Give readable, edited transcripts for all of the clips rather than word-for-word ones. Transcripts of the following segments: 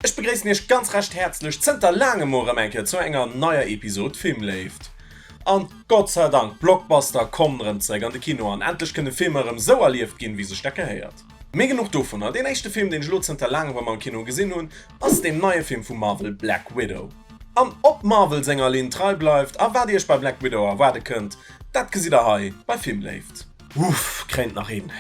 Ech begréissen iech ganz recht häerzlech zënter laangem mol erëm eng Kéier zu enger neier Episod Filmléift. An Gott sei Dank, d'Blockbuster kommen erëm zeréck an de Kino an endlech kënne Filmer erëm sou erlieft ginn, wéi sech dat gehéiert. Mee genuch dovunner, deen éischte Film, deen ech elo zënter laangem erëm am Kino gesinn hunn, ass deen neie Film vu Marvel Black Widow. An ob Marvel senger Linn trei bleift a wat iech bei Black Widow erwaarde kënnt, dat gesitt der hei bei Filmléift. Uff, kréint nach een.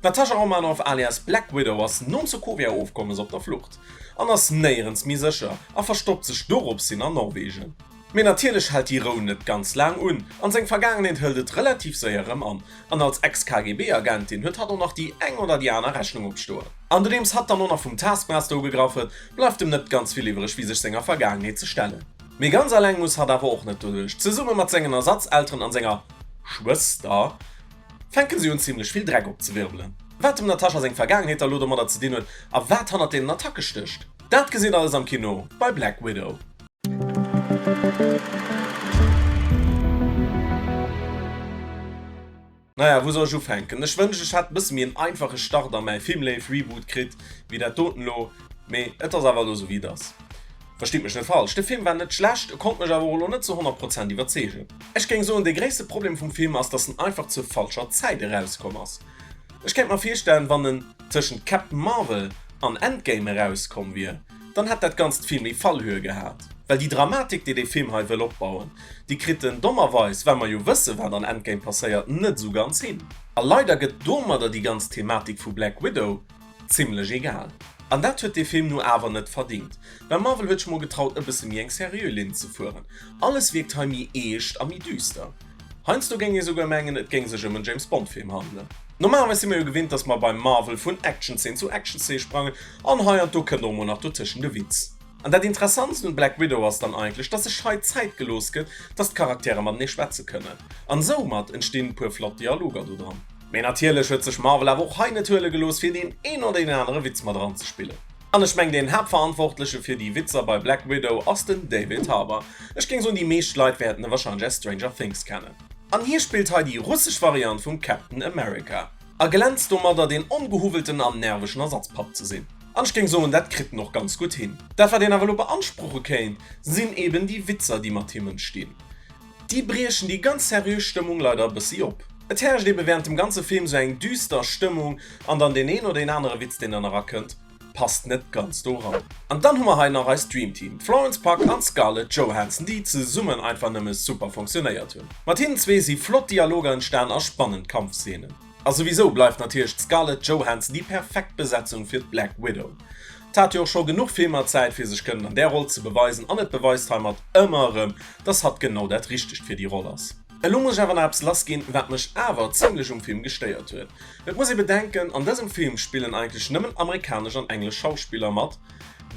D'Natasha Romanoff alias Black Widow ass nom Sokovia-Ofkommes op der Flucht an ass néierens méi sécher a verstoppt sech doropshin an Norwegen. Mee natierlech hält déi Rou net ganz laang un an seng Vergaangenheet hëlt et relativ séier erëm an. An als Ex-KGB-Agentin huet hatt och nach déi eng oder déi aner Rechnung opstoen. An nodeems hatt dann och nach vum Taskmaster ugegraff huet, bleift em net ganz vill iwwereg wéi sech senger Vergaangenheet ze stellen. Mee ganz alleng muss hatt awer och net doduerch. Zesumme mat sengen Ersatzelteren an senger Schwëster fänken si un zimlech vill Dreck opzewirbelen. Wat dem Natasha seng Vergaangenheet da lo domadder ze dinn huet a wat hannert deenen Attacke stécht, dat gesitt alles am Kino bei Black Widow. Naja, wou soll ech ufänken? Ech wënscht ech hätt e bësse méi en einfache Start a mäi Filmléif Reboot kritt wéi dat doten elo, mee et ass awer elo sou wéi et ass. Verstitt mech net falsch, de Film war net schlecht, e konnt mech awer och elo net zu 100 Prozent iwwerzeegen. Ech géing soen, de gréisste Problem vum Film ass, dass en einfach zur falscher Zäit erauskomm ass. Ech kéint mer virstellen, wann en tëschent Captain Marvel an Endgame erauskomm wier, dann hätt dat Ganzt vill méi Fallhöhe gehat. Well déi Dramatik, déi dee Film hei wëll opbauen, déi kritt en dommerweis, well mer jo wësse wat an Endgame passéiert, net esou ganz hin. A leider gëtt domadder déi ganz Thematik vu Black Widow zimlech egal. An dat huet dee Film nu awer net verdingt, well Marvel huet sech mol getraut e bësse méi eng seriö Linn ze fueren. Alles wierkt hei méi eescht a méi düster. Heiansdo géing ee souguer mengen, et géing sech ëm en James Bond Film handelen. Normalerweis si mer jo gewinnt, dass mer bei Marvel vun Action-Szene zu Action-Szene sprangen an hei an do kënnt och mol nach dotëschent e Witz. An dat Interessantst un Black Widow ass dann eigentlech, dass sech hei Zäit gelooss gëtt, dass d'Charaktere matenee schwätze kënnen. An soumat entstinn puer flott Dialoger do dran. Mee natierlech huet sech Marvel awer och hei net huele gelooss, fir deen een oder deen anere Witz mat eranzespillen. An ech meng deen Haaptverantwortleche fir déi Witzer bei Black Widow ass den David Harbour. Ech géing soen déi meescht Leit wäerten e wahrscheinlech aus Stranger Things kennen. An hie spillt hei déi russesch Variant vum Captain America. A glänzt domadder deen ongehuwwelten an nervegen Ersatzpapp ze sinn. An ech géing soen dat kritt en och ganz gutt hin. Dat wat een awer elo beanspruche kéint sinn eben déi Witzer déi mat him entstinn. Déi briechen déi ganz seriö Stëmmung leider e bëssi op. Et herrscht ebe während dem ganze Film sou eng düster Stëmmung an dann deen een oder deen anere Witz deen dann erakënnt passt net ganz do ran. An dann hu mer hei nach eist Dream Team, d'Florence Pugh an d'Scarlett Johansson, déi zesummen einfach nëmme super funktionéiert hunn. Mat hinnen zwee si flott Dialoger entstan a spannend Kampfszenen. A souwisou bleift natierlech d'Scarlett Johansson déi perfekt Besetzung fir d'Black Widow. D'hat jo och scho genuch Filmer Zäit fir sech kënnen an där Roll ze beweisen an et beweist heimat ëmmer erëm, dass hatt genau dat Richtegt fir déi Roll ass. Elo muss ech awer nach eppes lass ginn, wat mech awer zimlech um Film gestéiert huet. Et muss ee bedenken, an dësem Film spillen eigentlech nëmmen amerikanesch an englesch Schauspiller mat,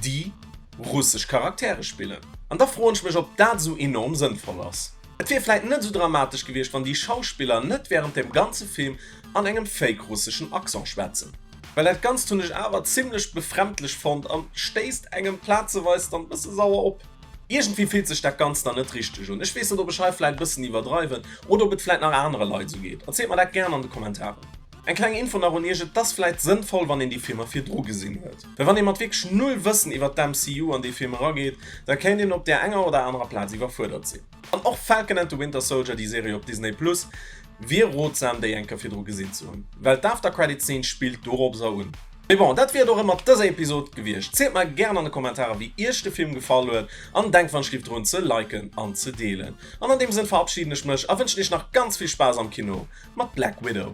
déi russesch Charaktere spillen. An da froen ech mech, ob dat esou enorm sënnvoll ass. Et wier vläit net esou dramatesch gewiescht, wann déi Schauspiller net wärend dem ganze Film an engem fake russeschen Accent schwätzen. Well dat Ganzt hunn ech awer zimlech befremdlech fonnt an stéisst engem plazeweis dann bësse sauer op. Iergendwéi fillt sech dat Ganzt dann net richteg un. Ech weess net ob ech hei vläit bëssen iwwerdreiwen oder ob et vläit nach anere Leit esou geet. Erzielt mer dat gären an de Kommentaren. Eng kleng Info nach un iech, et ass vläit sënnvoll wann een déi Filmer virdru gesinn huet. Well wann ee mat wierklech null Wëssen iwwert d'MCU an déi Film erageet, da kéint een op där enger oder anerer Plaz iwwerfuerdert sinn. An och Falcon and the Winter Soldier, déi Serie op Disney Plus, wier rotsam déi eng Kéier virdru gesinn ze hunn, well d'After Credit Scene spillt doropser un. Mee bon, dat wier et och erëm mat dëser Episod gewiescht. Zielt mer gären an de Kommentarer wéi iech de Film gefall huet an denkt wann ech drun ze liken an ze deelen. An an deem Sënn verabschieden ech mech a wënschen iech nach ganz vill Spaass am Kino mat Black Widow.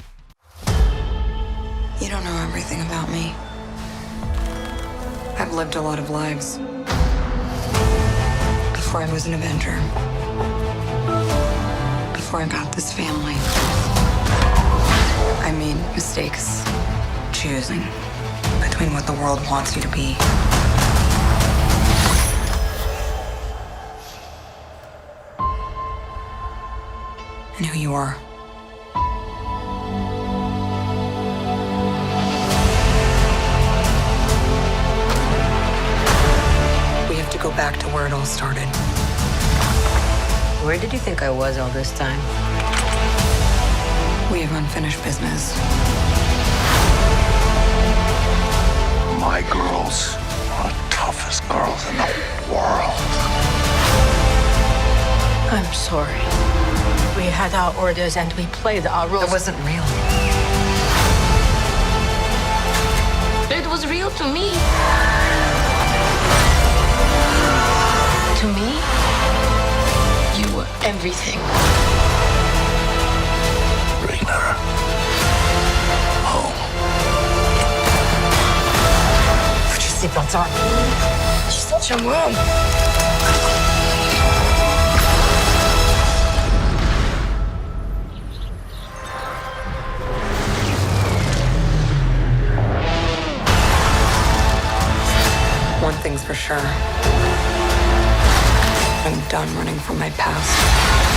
You don't know everything about me. I've lived a lot of lives. Before I was an Avenger. Before I got this family. I made mistakes choosing between what the world wants you to be and who you are. We have to go back to where it all started. Where did you think I was all this time? We have unfinished business. My girls are the toughest girls in the world. I'm sorry. We had our orders and we played our roles. It wasn't real. It was real to me. To me, you were everything. Bring her home. Put your seatbelts on. She's such a mom. One thing's for sure. I'm done running from my past.